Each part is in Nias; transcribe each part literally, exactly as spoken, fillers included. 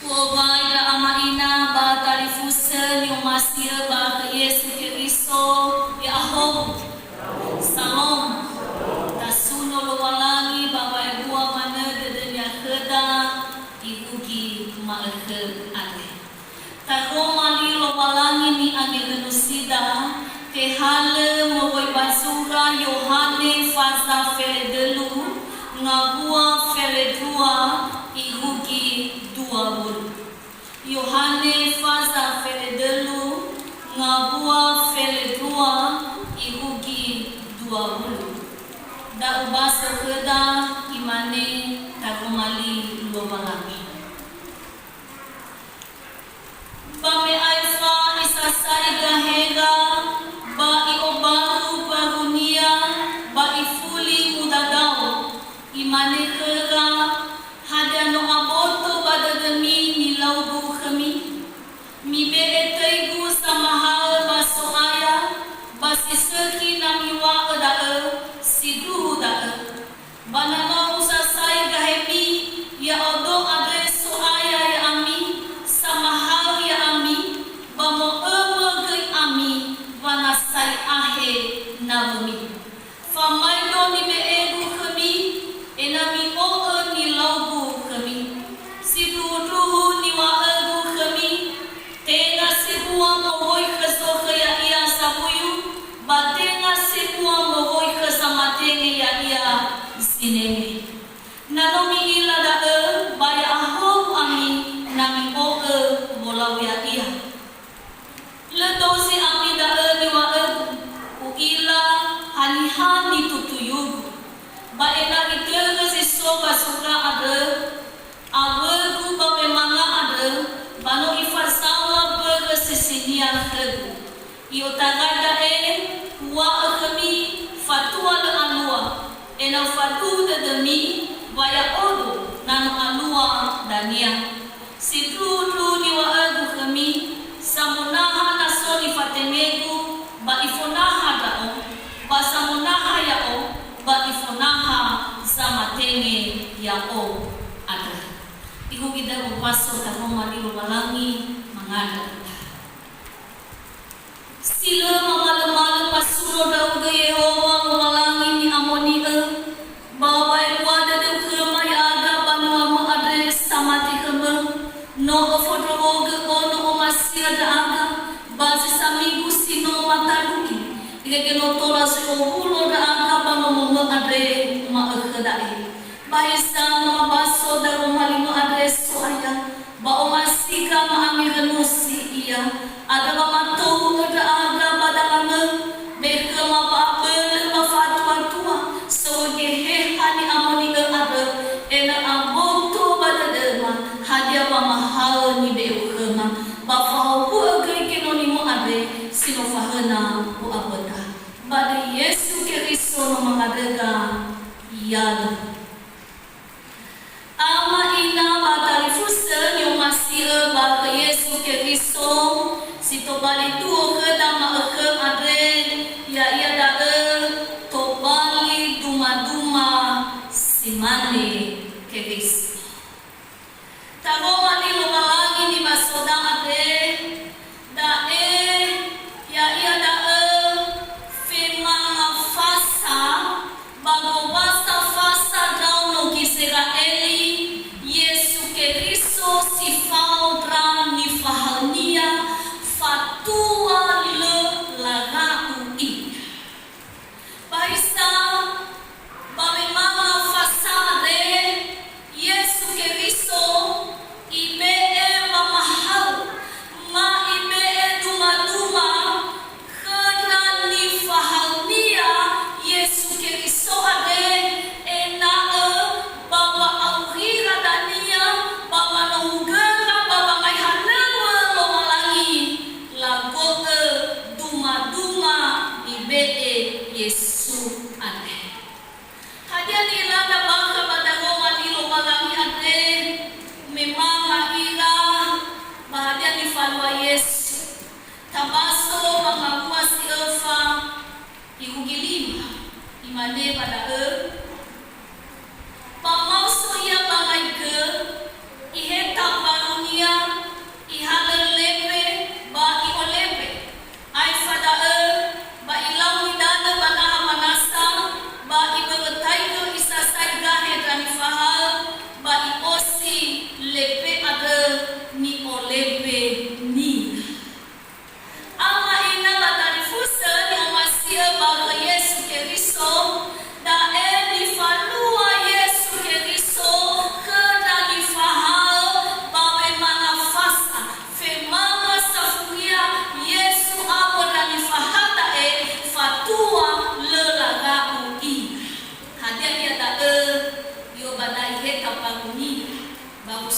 U'owai ndra ama ina ba talifusö ni'omasi'ö ba khö Yesu Keriso, ya'ahowu. Salom. Tasuno Lowalangi ba wa'ebua manö dödö-Nia khöda, irugi ma'ökhö andre. Taroma li Lowalangi ni'angenönusida, tehalö moroi ba zura Yohane faza feledölu, ngawua feledrua, irugi dua wulu. Yohane faza feledölu, ngawua feledrua, irugi dua wulu. Da ubaso khöda, imane taroma li Lowalangi. Ba me aefa isasai gahera, ba i'obaru mbarunia, ba ifuli mudadao, imane khöra, "Hadia no aboto ba dödömi nilaugu khömi? Mibe'e töigu samahaö ba So'aya, ba si sökhi na miŵa'ö da'ö, sindruhu da'ö." Ba na no usasai gahemi, ya'odo andre So'aya ya'ami, samahaö ya'ami, ba mo'ömö göi ami wanasai ahe nawömi. Famaedo nibe'egu khömi, ena'ö mi'o'ö nilaugu khömi. Sindruhundruhu niŵa'ögu khömi, tenga sebua moroi khö zokhö ya'ia sawuyu, ba tenga sebua moroi khö zamatenge ya'ia zinenge. Na no mi'ila da'ö, ba ya'ahowu ami na mi'o'ö wolau ya'ia. Lö dozi ami da'ö niŵa'ögu, u'ila haniha nitutuyugu. Ba ena'ö itörö zi so ba zura andrö, awögu ba wemanga andrö, ba no ifazaŵa mbörö sesinia khögu. I'otarai da'e, uŵa'ö khömi, fatua lö alua, ena'ö faduhu dödömi, wa ya'odo na no alua dania. Sindruhundruhu niŵa'ögu khömi, samonaha na so nifatengegu, ba ifonaha ndra'o, ba samonaha ya'o, ba ifonaha zamatenge ya'o andrö. Irugi da'ö ubaso taroma li Lowalangi, mangandrö ita. Si lö mamalömalö masuno ndra'ugö Yehowa Lowalangi ni'amoni'ö, ba wa'ebua dödöu khöma ya'aga banuamö andre samati khömö, no öfondrowogö ono omasi'ö ndra'aga, ba zi samigu si no matalui, irege no tola zui owulo ndra'aga ba nomömö andre ma'ökhö da'e. Ba heza no mabaso daroma limö andre So'aya, ba omasiga ma'angerönusi ia, andrö ba matou'ö ndra'aga ba dalamö, me khöma wa'abölö ba fa'atuatua, soroi Geheha ni'amoni'ö andrö, ena'ö aboto ba dödöma hadia wamahaö nibe'eu khöma, ba fahowu'ö göi genonimö andre si no fahöna wa'aböta. Ba döi Yesu Keriso no mangandröga, ya'ahowu. Ama ina ba talifusö ni'omasi'ö ba khö Yesu Keriso,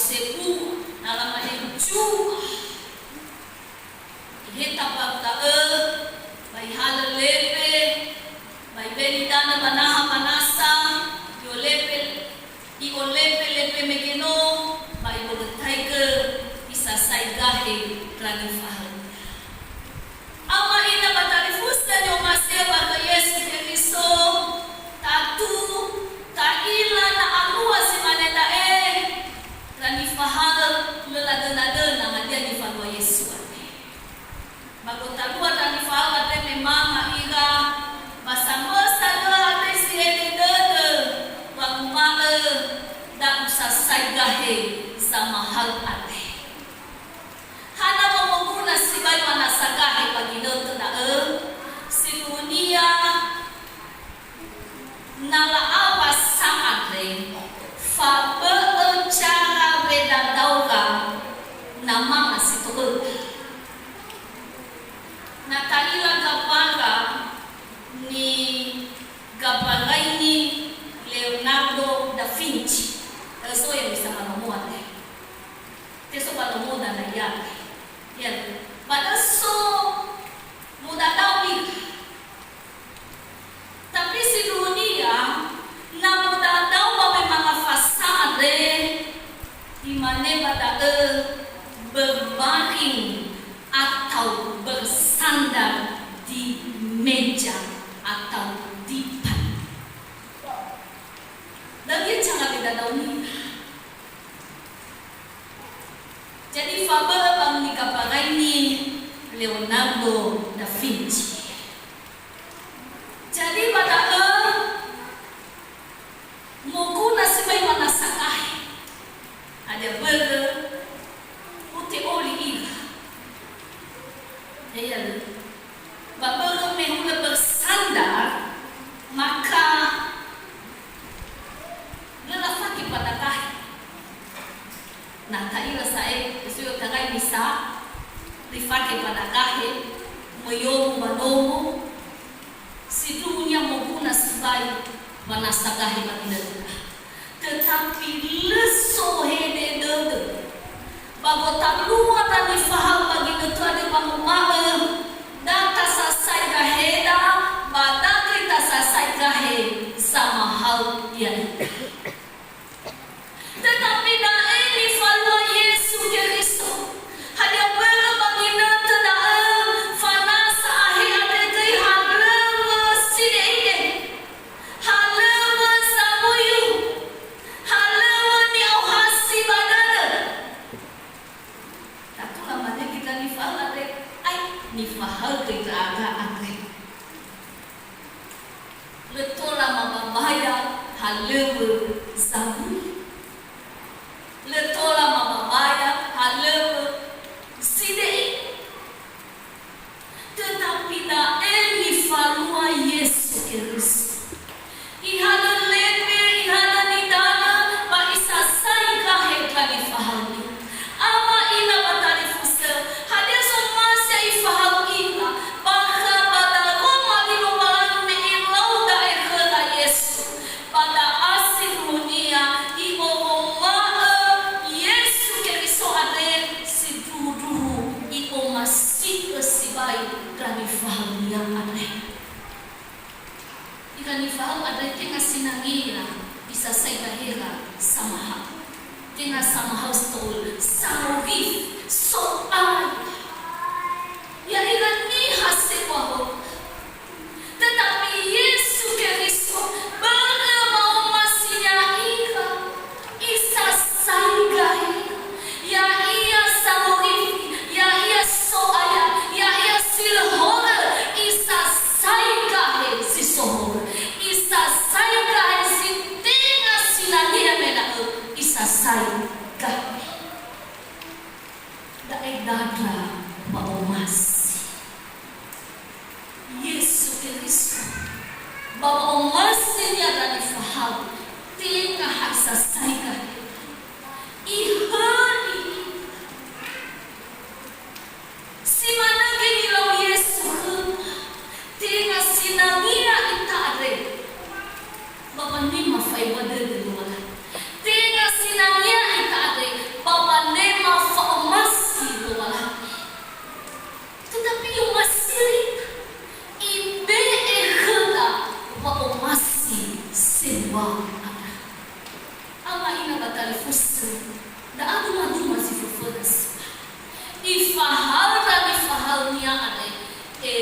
Sebu, na lamane jua. Iheta baru da'ö, ba ihalö lepe, ba ibeli danö ba naha Manasa, i'olepe, i'olepe-lepe mege no, ba ibölötaigö isasai gahe ndra nifahaö. Ama ina ba talifusö ni'omasi'ö ba khö Yesu Keriso, tatu, ta'ila na alua si mane da'e, ndra nifahaö lö ladöna-döna hadia nifalua Yesu andre. Ba gotalua ndra nifahaö andre me manga ira, ba samösa lö andre si hede dödö, wanguma'ö, da usasai gahe zamahaö andre. Hana wa moguna sibai manasa gahe ba ginötö da'ö? Sindruhunia, na la'a fasa andre, fabö'ö cara wedadaoga na manga si to'öda. Na ta'ila gabara nigabaraini Leonardo da Vinci, so ya bisa manomoa teh. Te so ba nomoda na ia. Ya, ba da so mudadao ira. Tapi sindruhunia, na mudadao ba me manga fasa andre, imane ba da'ö berbaring atau bersandar di meja atau dipan. Da'ö cara wedadaonia. Jadi fabö'ö ba nigabaraini Leonardo da Vinci. Jadi ba da'ö moguna sibai manasa gahe. Hadia börö? Ute'oli ira. Ya, ya, lö. Ba börö me hulö bersandar, maka lö lafake pada gahe. Na ta'ila sa'ae, so i'otarai misa, lifake pada gahe, möi yowu ba nomo, sindruhunia moguna sibai wanasa gahe ba ginötö. Tetapi lö so hede dödö. Ba gotalua ndra nifahaö ba ginötö andre wanguma'ö, da tasasai gaheda, ba da göi tasasai gahe zamahaö ya'ita. Tetapi da'e nifalua Yesu Keriso. Hadia börö ba ginötö da'ö, fanasa ahe andre göi halöŵö side'ide. Halöŵö sawuyu, halöŵö ni'aohasi ba dödö. Tatu lamane ita nifahaö andre, ai, nifahaö göi ndra'aga andre. Lö tola mababaya halöŵö sawuyu. Lö tola mababaya halöŵö side'ide. Tetapi da'e nifalua Yesu Keriso. Ihalö lepe, ihalö nidanö, ba isasai gahe ndra nifahaö. Ama ina ba talifusö, hadia zomasi ifahaö ira, bakha ba daroma li Lowalangi me ilau da'e khöra Yesu. Ba da'a sindruhunia i'oroma'ö Yesu Keriso andre sindruhu-ndruhu i'omasi'ö sibai ndra nifahaö-Nia andre. Ira nifahaö andre tenga sinangea isasai gahera samahaö. Tenga samahaö si to'öda, sangorifi, So'aya. Ya'ira niha sebua horö. Tetapi Yesu Keriso, börö wa'omasi-Nia ira, isasai gahe. Ya'ia sangorifi, ya'ia So'aya, ya'ia si lö horö, isasai gahe si so horö. Isasai gahe si tenga sinangea me da'ö, isasai gahe. Da'e dandra wa'omasi Yesu Keriso. Ba wa'omasi-Nia ndra nifahaö, tenga ha isasai gahe. Ihöli. Si manö göi nilau Yesu khöma. Tenga sinangea ita andre, ba wanema fa'ebua dödö Lowalangi. Tenga sinangea ita andre,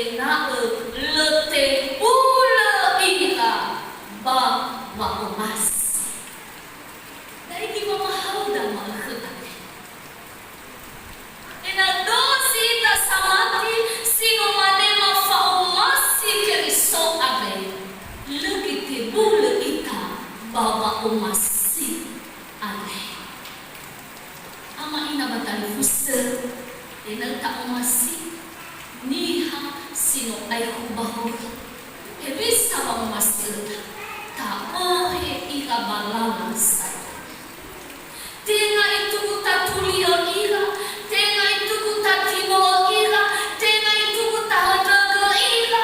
Ena'ö lö tebulö ira ba wa'omasi. Da'e niwamahaöda ma'ökhö andre. Ena'ö dozi ita samati si numanema fa'omasi Keriso andre, lö getebulö ita ba wa'omasi andre. Ama ina ba talifusö, ena'ö ta'omasi niha si no aekhu ba horö. Hewisa wa'omasi'öda? Ta'ohe ira ba lala satua. Tenga itugu tatuli'ö ira, tenga itugu tatibo'ö ira, tenga itugu tahöndrögö ira.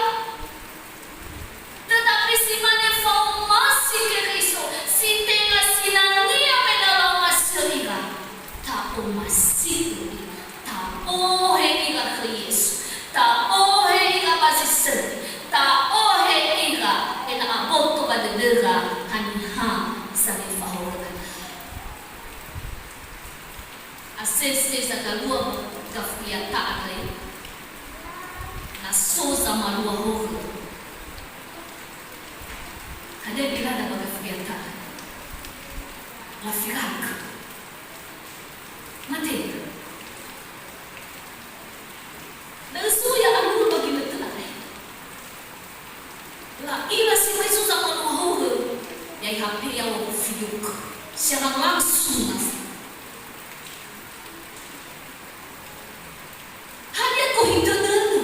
Tetapi si mane fa'omasi Keriso, si tenga sinangea me no la'omasi'ö ira, ta'omasi'ö ira, ta'ohe ira khö Yesu, ta'ohe ira ba zi sökhi, ta'ohe ira ena'ö aboto ba dödöra haniha zanefahowö andrö. Asese zagalua gafuliata andre, na so zamalua horö. Hadia gelada ba gafuliata? Lafiragö. Mate. Da'ö so ya'alua ba ginötö andre. La'ila si raisa zamalua horö, ya'ia P A wa Filiuk. Siaran langsung nasa. Hadia gohitö dödöu?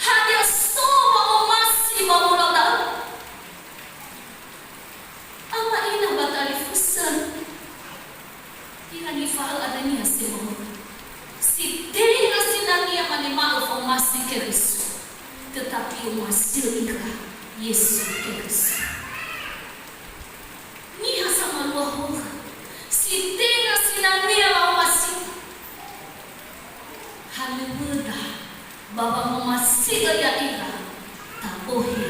Hadia so wa'omasi ba wolau da'ö? Ama ina ba talifusö, ira nifahaö andre niha si ma'ökhö. Si tenga sinangea manema fa'omasi Keriso, tetapi omasi'ö ira Yesu Keriso. Niha samalua horö, si tenga sinangea la'omasi'ö. Halöŵöda ba wangomasi'ö ya'ira, ta'ohe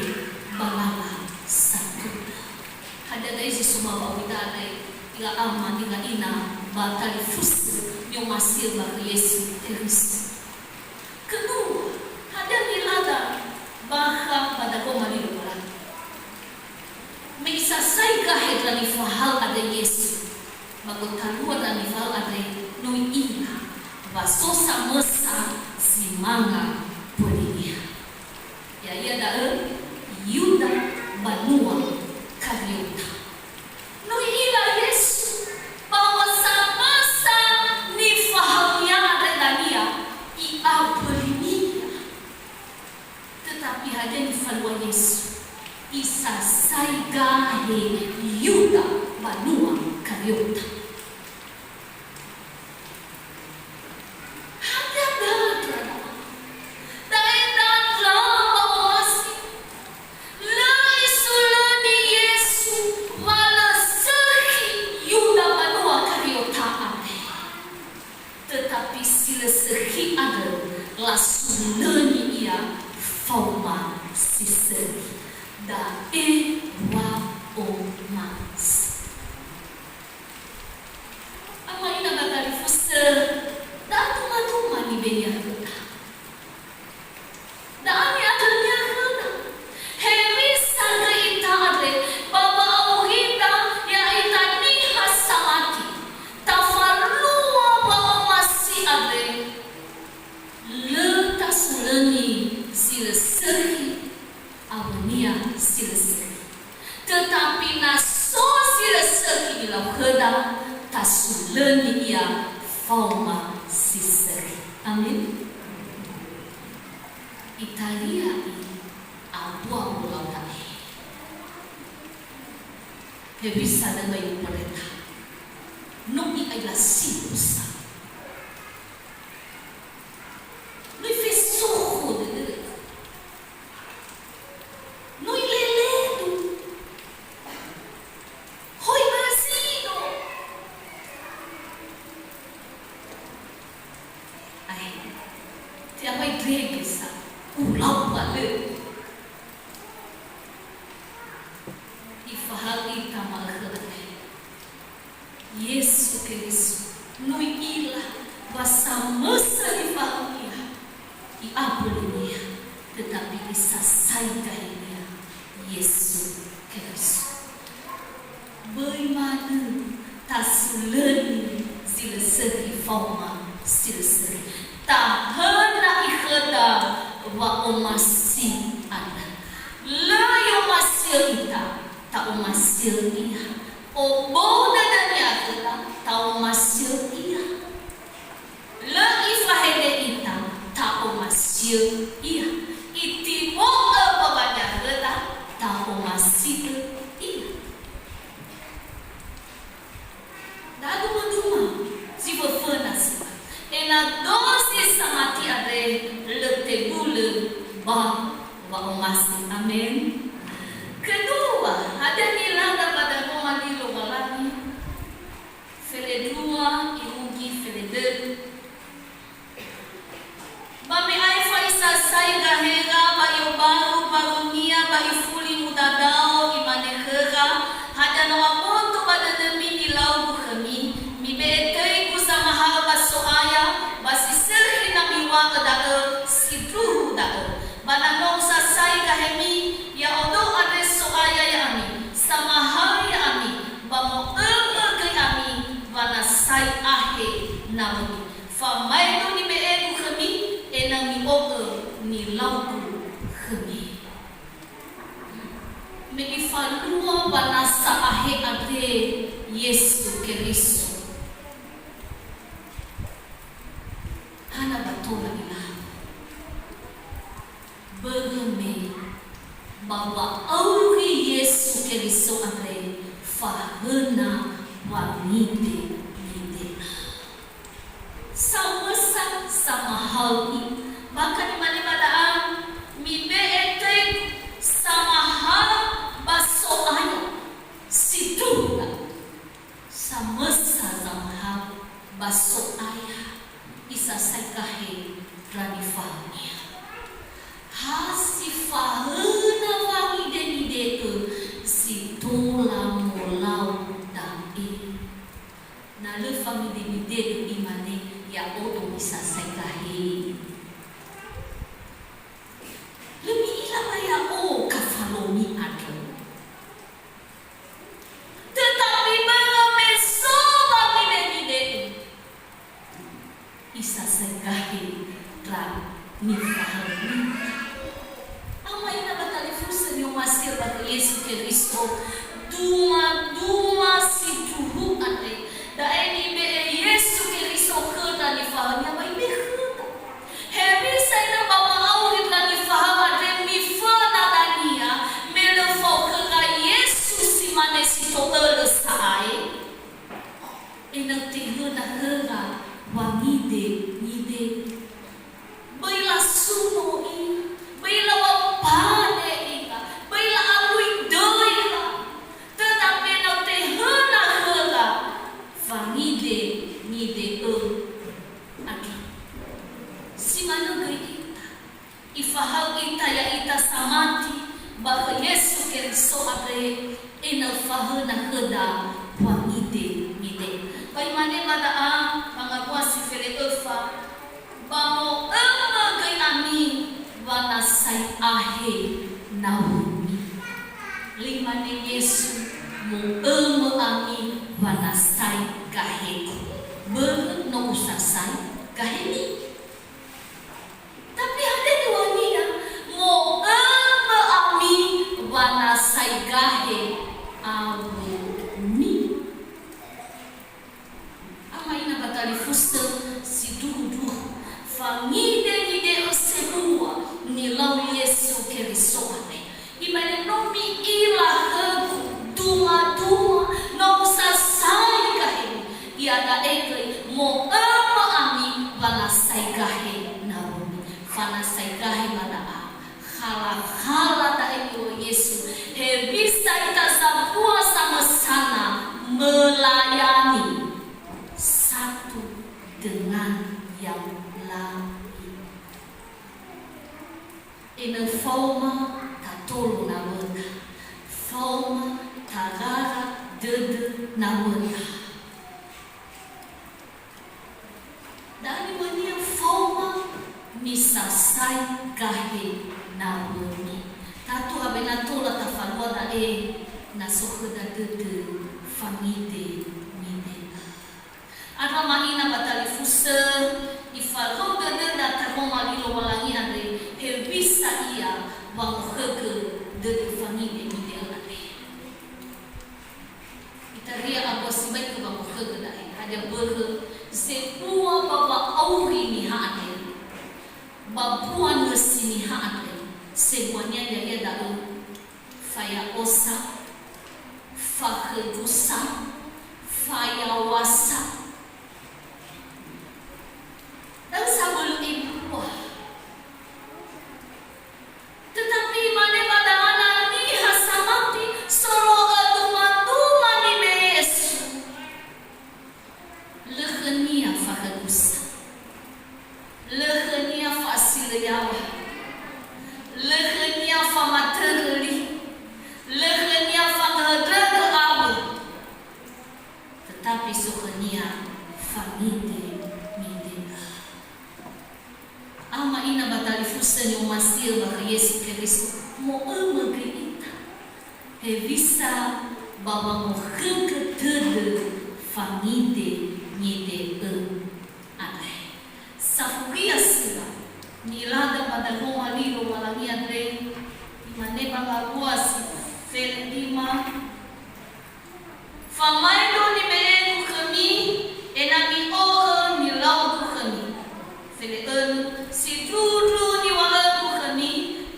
ba lala satua. Hadia da'e zi so ba wa'aurida andre, ira ama, ira ina, ba talifusö ni'omasi'ö ba khö Yesu Keriso? Kedua, hadia nilada bakha ba dagoma li Lowalangi? Me isasai gahe ndra nifahaö andre Yesu, ba gotalua ndra nifahaö andre no i'ila wa so samösa zi manga mbölinia. Ya'ia da'ö Yuda banua Kariota. No i'ila Yesu ba wa samösa nifahaönia andre dania, i'a mbölinia. Tetapi hadia nifalua Yesu? Isasai gahe Yuda banua Kariota. Hadia dandra da'a? Da'e dandra wa'omasi. Lö isulöni Yesu wa lö sökhi Yuda banua Kariota andre. Tetapi si lö sökhi andrö lasulöni ia faoma si sökhi. Da'e wa'omasi. Ama ina ba talifusö, da'a dumaduma nibenia khöda. Da'a ni'andrönia khöda. Hewisa göi ita andre ba wa'aurida, ya'ita niha samati, tafalua wa'omasi andre. Lö tasulöni zi lö sökhi awönia si lö sökhi. Tetapi na so zi lö sökhi nilau khöda, tasulöni ia faoma si sökhi. Amin. Italia'i ambua wolau da'e. Hewisa dödöu, pemerintah? No i'aila sibusa. No ifesokho dödöu. No ileledu. Hoi mazino. Ae, te'abai ndrege sa, ulau ba lö. Ifahaö ita ma'ökhö andre. Yesu Keriso, no i'ila wa samösa nifahaö-Nia, Abölinia, tetapi isasai gahe-Nia Yesu Keriso. Böi manö tasulöni zi lö sökhi faoma si lö sökhi. Tahöna khöda wa'omasi andrö. Lö i'omasi'ö ita, ta'omasi'ö Ia. Obou dödönia khöda, ta'omasi'ö Ia. Lö ifahede ita, ta'omasi'ö Ia. Itibo'ö bawania khöda, ta'omasi'ö Ia. Daduma-duma zi föföna sibai. Ena'ö dozi samati andre lö tebulö ba wa'omasi. Amen. Kedua, hadia nilada ba daroma li Lowalangi? Felendrua irugi felendrödu. Ba me aefa isasai gahera ba i'obaru mbarunia ba ifuli mudadao, imane khöra, "Hadia no aboto ba dödömi nilau-Gu khömi? Mibe'e töi-Gu zamahao ba So'aya, ba si sökhi na miŵa'ö da'ö, sindruhu da'ö. Ba na no Usasai gahemi, ya'odo andre So'aya ya'ami, samahao ya'ami, ba mo'ömö göi ami wanasai ahe nawömi. Famaedo nibe'e-Gu khömi, ena'ö mi'o'ö nilau-Gu khömi." Me ifalua wanasa ahe andre Yesu Keriso, hana wa tola ilau? Börö me ba wa'auri Yesu Keriso andre fahöna wangide-ngidea. Samösa samahao Ia, bahkan imane ba da'a, "Mibe'e töi-Gu zamahao ba So'aya, sindruhu da'ö." Samösa zamahao ba So'aya, isasai gahe ndra nifahaö-Nia. Ha si fahöna wangide-ngide'ö si tola molau da'e. Na lö fangide-ngide'ö, imane, "Ya'odo nisasai gahe." Lö mi'ila ba ya'o kafalomi andrö. Tetapi börö me so wangide-ngide'ö, isasai gahe ndra nifahaö-Nia. Ama ina ba talifusö ni'omasi'ö ba khö Yesu Keriso, duma-duma sindruhu andre, da'e nibe'e Yesu Keriso khö ndra nifahaö-Nia ba Ibe'e khöda. Hewisa ena'ö ba wa'auri ndra nifahaö andre miföna dania, me lö fao khöra Yesu si mane si to'ölö sa'ae? Ena'ö tehöna khöra wangide-ngide. Böi lasuno ira, böi lawapade ira, böi la'alui döi ira. Tetapi ena'ö tehöna khöra wangide-ngide'ö andrö. Si manö göi ita. Ifahaö ita ya'ita samati ba khö Yesu Keriso andre, ena'ö fahöna khöda wangide-ngide. Ba imane ba da'a, ba ngawua si fele'öfa, "Ba mo'ömö göi ami wanasai ahe nawömi." Lö imane Yesu, "Mo'ömö ami wanasai gahe-Gu. Börö no Usasai gahemi." Tapi hadia dödönia, "Mo'ömö ami wanasai gahe awömi." Ama ina ba talifusö sindruhu-ndruhu, fangide-ngide'ö sebua nilau Yesu Keriso andre. Imane, "No mi'ila khö-Gu duma-duma, no Usasai gahemi. Iada'e göi, mo'ömö ami wanasai gahe nawömi." Fanasai gahe ba da'a, khala-khala da'e niŵa'ö Yesu, hewisa ita sambua samösana melayani satu dengan yang lain. Ena'ö faoma tatolo nawöda, faoma tarara dödö nawöda. Da'e niŵa'önia faoma Misasai gahe nawömi. Tatu awena tola tafalua da'e, na so khöda dödö fangide-ngidea. Andrö ama ina ba talifusö, ifalau dödöda taroma li Lowalangi andre, hewisa ia wangokhögö dödö fangide-ngidea andre. Itaria ambua sibai khö wangokhögö da'e, hadia börö zebua ba wa'auri niha andre, ba mbua nösi niha andre, sebuania ya'ia da'ö, faya'osa, fakhögusa, fayawasa. Da'ö sabölö ebua. Tetapi imane ba da'ö, na niha samati solo'ö duma-duma nibe'e Yesu. Lö khönia fakhögusa. Lö khönia fa'asilö yaŵa. Lö khönia famatörö li. Lö khönia fangöhöndrögö awö. Tetapi so khönia fangide-ngidea. Ama ina ba talifusö ni'omasi'ö ba khö Yesu Keriso, mo'ömö göi ita. Hewisa ba wangokhögö dödö fangide-ngide'ö andre. Safuria süla nilada ba daroma li Lowalangi andre, imane ba ngalua si felendrima, Famaedo nibe'egu khömi, ena'ö mi'o'ö nilaugu khömi. Fele'önö, sindruhundruhu niŵa'ögu khömi,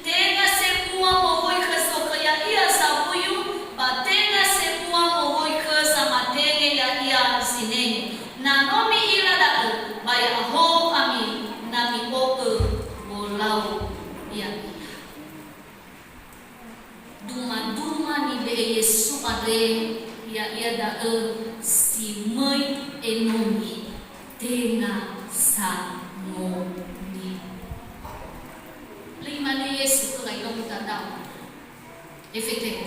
tenga sebua moroi khö sokhö ya'ia sawuyu, ba tenga sebua moroi khö samatenge ya'ia zinenge. Na no mi'ila da'ö, ba ya'ahowu ami, na mi'o'ö wolau ya'ia. Duma-duma nibe'e Yesu andre, ya'ia da'ö si möi enoni, tenga sangomi. Lö imane Yesu khöra, "Iraomi dadau, e fetero,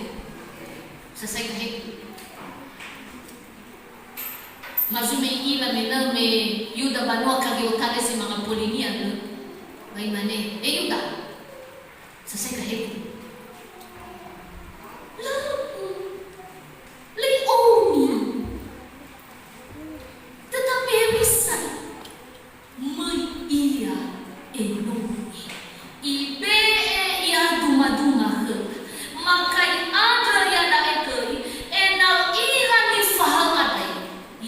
sasai gaheku." Ma zui me i'ila me lö me Yuda banua Kariotare si manga polinia lö, ba imane, "E Yuda, sasai gaheku." Lö, lö i'oni. Tetapi hewisa, möi ia enoni. Ibe'e ia duma-duma khöra. Makai andrö iada'e göi, ena'ö ira nifahaö andre,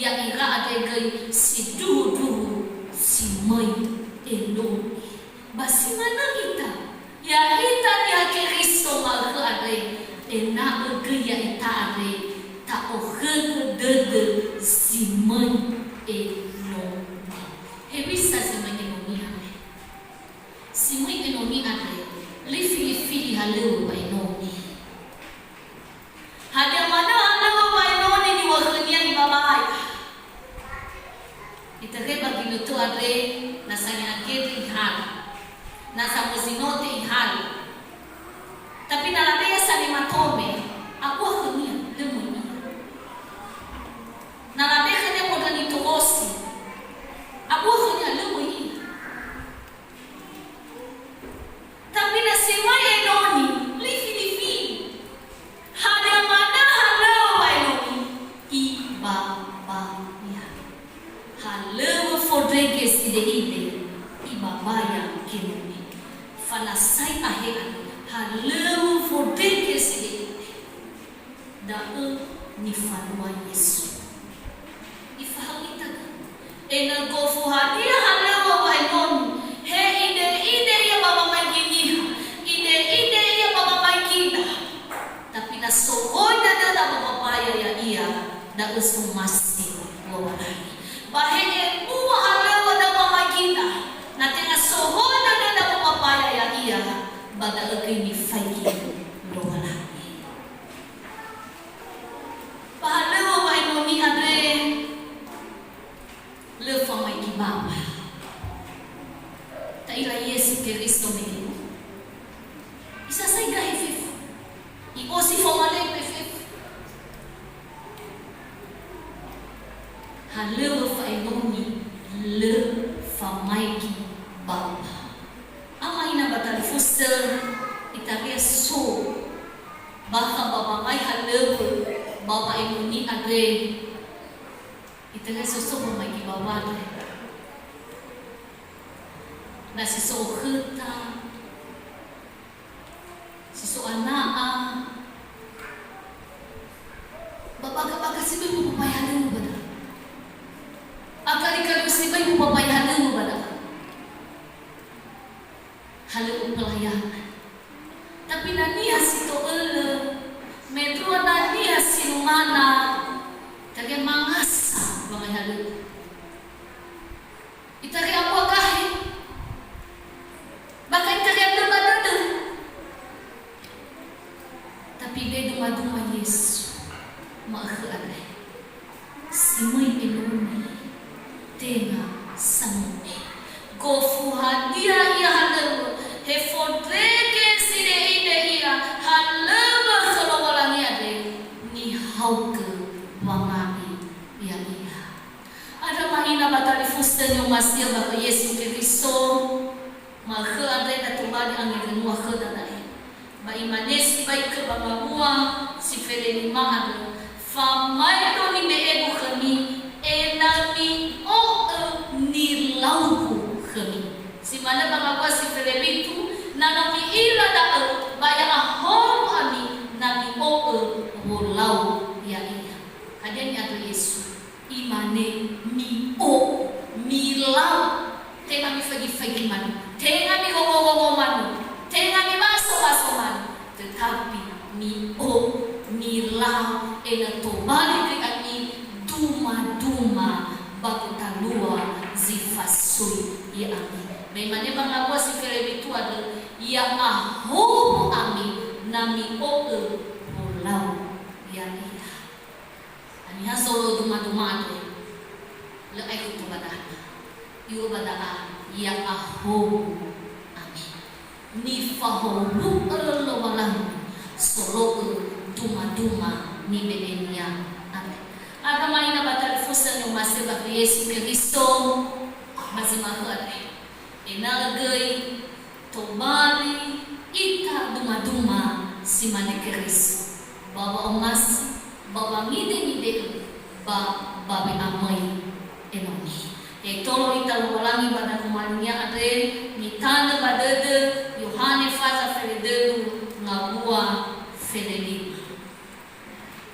ya'ira andre göi sindruhundruhu si möi enoni. Ba si manö ita, ya'ita niha Keriso ma'ökhö andre, ena'ö göi ya'ita andre ta'okhögö dödö si möi enoni. Hewisa si möi enoni andre? Si möi enoni andre, lö ifili-fili halöŵö ba enoni. Hadia manö halöŵö ba enoni niŵa'ö khönia ibabaya? Itörö ba ginötö andre, na sange'agendre ihalö. Na zamozinote ihalö. Tapi na labe'e sanema tome, abua khönia, lö möi ia. Na labe'e khönia mbondrö nitorosi, abua khönia, lö möi ia. Tapi na si möi enoni, lö ifili-fili. Hadia manö halöŵö ba enoni? Ibabaya. Halöŵö fondrege side'ide, ibabaya genoni. Fanasai ahe andre, halöŵö fondrege side'ide. Da'ö nifalua Yesu. Ifahaö ita da'ö. Ena'ö gofu hadia halöŵö wa'enoni, he ide-ide ia ba wamaigi niha, ide-ide ia ba wamaigi ida. Tapi na soroi dödöda ba babaya ya'ia, da'ö somasi Lowalangi. Ba he ebua halöŵöda ba wamaigi ida, na tenga soroi dödöda ba babaya ya'ia, ba da'ö göi nifaigi Lowalangi. Ba halöŵö wa'enoni andre, lö famaigi bawa. Ta'ila Yesu Keriso me enoni. Isasai gahe fefu. I'osi famalekö fefu. Halöŵö fa'enoni, lö famaigi bawa. so bakha ba wangai halöŵö ba wa'enoni andre. Itöre so so wamaigi bawa andre. Na si so okhöta, si so ana'a, ba bakha-bakha sibai mupapae halöŵö ba da'a. Akali-kali sibai mupapae halöŵö ba da'a. Halöŵö pelayanan. Tapi na niha si to'ölö, mendrua na niha si numana, itöre mangasa wangai halöŵö. Itöre ambua gahe. Bakha itöre andrö ba dödö. Tapi be duma-duma Yesu, ma'ökhö andre. Si möi enoni, tenga samu'e. Gofu hadia ia halöŵö, he fondrege side'ide ia halöŵö khö Lowalangi andre, nihaogö wanga'i ya'ia. Andrö ma'ila ba talifusö ni'omasi'ö ba khö Yesu Keriso, ma'ökhö andre da tobali angerönua khöda da'e. Ba imane sibai khö ba ngawua si felelima andrö, "Famaedo nibe'egu khömi, ena'ö mi'o'ö nilaugu khömi." Si manö ba ngawua si felewitu, na no mi'ila da'ö, ba ya'ahowu ami na mi'o'ö wolau ya'ia. Hadia ni'andrö Yesu? Imane, "Mi'o'ö, milau, tenga mifaigi-faigi manö, tenga migongo-gongo manö, tenga mibaso-baso manö, tetapi mi'o'ö, milau, ena'ö tobali gö ami duma-duma ba gotalua zi fasui ya'ami." Ba imane ba ngawua si felewitu andrö, "Ya'ahowu ami na mi'o'ö wolau ya'ia." Haniha zolo'ö duma-duma andre? Lö aekhu tou ba da'a. I'o'ö ba da'a, ya'ahowu ami. Nifahowu'ö Lowalangi solo'ö duma-duma nibe'e-Nia andre. Andrö ma'ila ba talifusö ni'omasi'ö ba khö Yesu Keriso, ba zi ma'ökhö andre. Ena'ö göi tobali ita duma-duma si mane Keriso, ba wa'omasi, ba wangide-ngide'ö, ba, ba we'amöi enoni. Ya'itolo ita Lowalangi ba dakhomalinia andre, mitanö ba dödö Yohane faza feledölu ngawua felelima.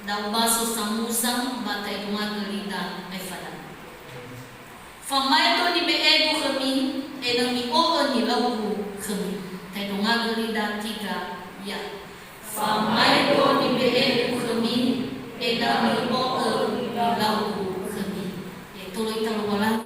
Da'ö baso samuza ba ta'edongagö lida aefa da'ö. "Famaedo nibe'egu khömi, ena'ö mi'o'ö nilaugu khömi." Ta'edongagö lida tiga, ya. "Famaedo nibe'egu khömi, ena'ö mi'o'ö nilaugu khömi." Ya'itolo ita Lowalangi.